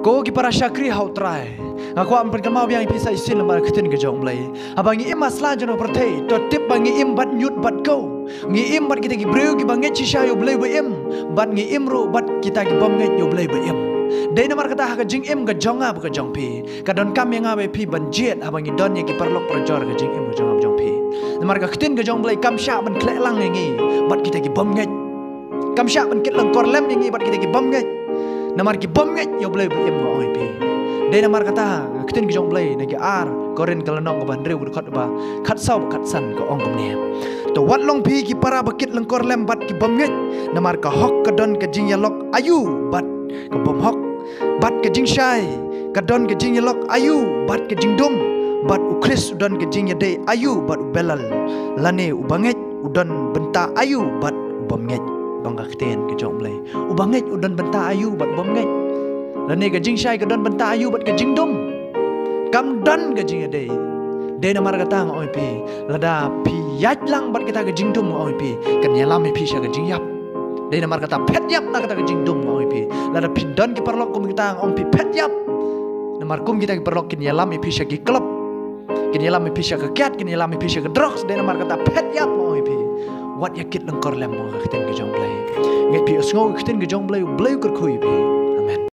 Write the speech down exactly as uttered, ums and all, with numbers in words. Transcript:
Ko ki para shakri ha U Trai, nga kwah ban pynkynmaw biang ïa phi sa shisien namar ka ktien ka jong U Blei. Haba ngi im ha sla jong ka pyrthei, to tip ba ngi im bad ñiut bad kew. Ngi im bad kita ki briew kiba ngeit shisha ïa U Blei ba im, bad ngi im ruh bad kita ki bym ngeit ïa U Blei ba im. Dei namar kata ha ka jingim ka jong nga bad ka jong phi, ka donkam ïa nga bad phi ban jied haba ngi don ïa ki paralok parajor ha ka jingim ka jong nga bad jong phi. Namar ka ktien ka jong U Blei kam shah ban khleh lang ïa ngi bad kita ki bym ngeit. Kam shah ban kit lyngkor lem ïa ngi bad kita ki bym ngeit. Namar ki bym ngeit ïa U Blei ba im, nga ong ïa phi. Dei namar kata ka ktien ka jong U Blei na ki ar Korinth ka lynnong kaba hynriew ka dkhot ba khatsaw bad khatsan ka ong kumne: To wat long phi ki para ba kit lyngkor lem bad ki bym ngeit. Namar ka hok ka don ka jingïalok aïu bad ka bym hok, bad ka jingshai ka don ka jingïalok aïu bad ka jingdum, bad U Khrist u don ka jingïadei aïu bad u Belial, lane uba ngeit u don bynta aïu bad u bym ngeit. Ba nga ktien ka jong U Blei, uba ngeit u don bynta aïu bad u bym ngeit, lane ka jingshai ka don bynta aïu bad ka jingdum. Kam don ka jingïadei. Dei namar kata nga ong ïa phi, lada phi ïaid lang bad kita ka jingdum, nga ong ïa phi, kan ïalam ïa phi sha ka jingïap. Dei namar kata phet ïap na kata ka jingdum, nga ong ïa phi. Lada phi don ki paralok kum kita, nga ong ïa phi, phet ïap. Namar kum kita ki paralok kin ïalam ïa phi sha ki club, kin ïalam ïa phi sha ka kiad, kin ïalam ïa phi sha ka drugs. Dei namar kata phet ïap, nga ong ïa phi. Wat ïa kit lyngkor lem, ong ka ktien ka jong U Blei. Ngeit phi, sngew ka ktien ka jong U Blei, U Blei u kyrkhu ïa phi.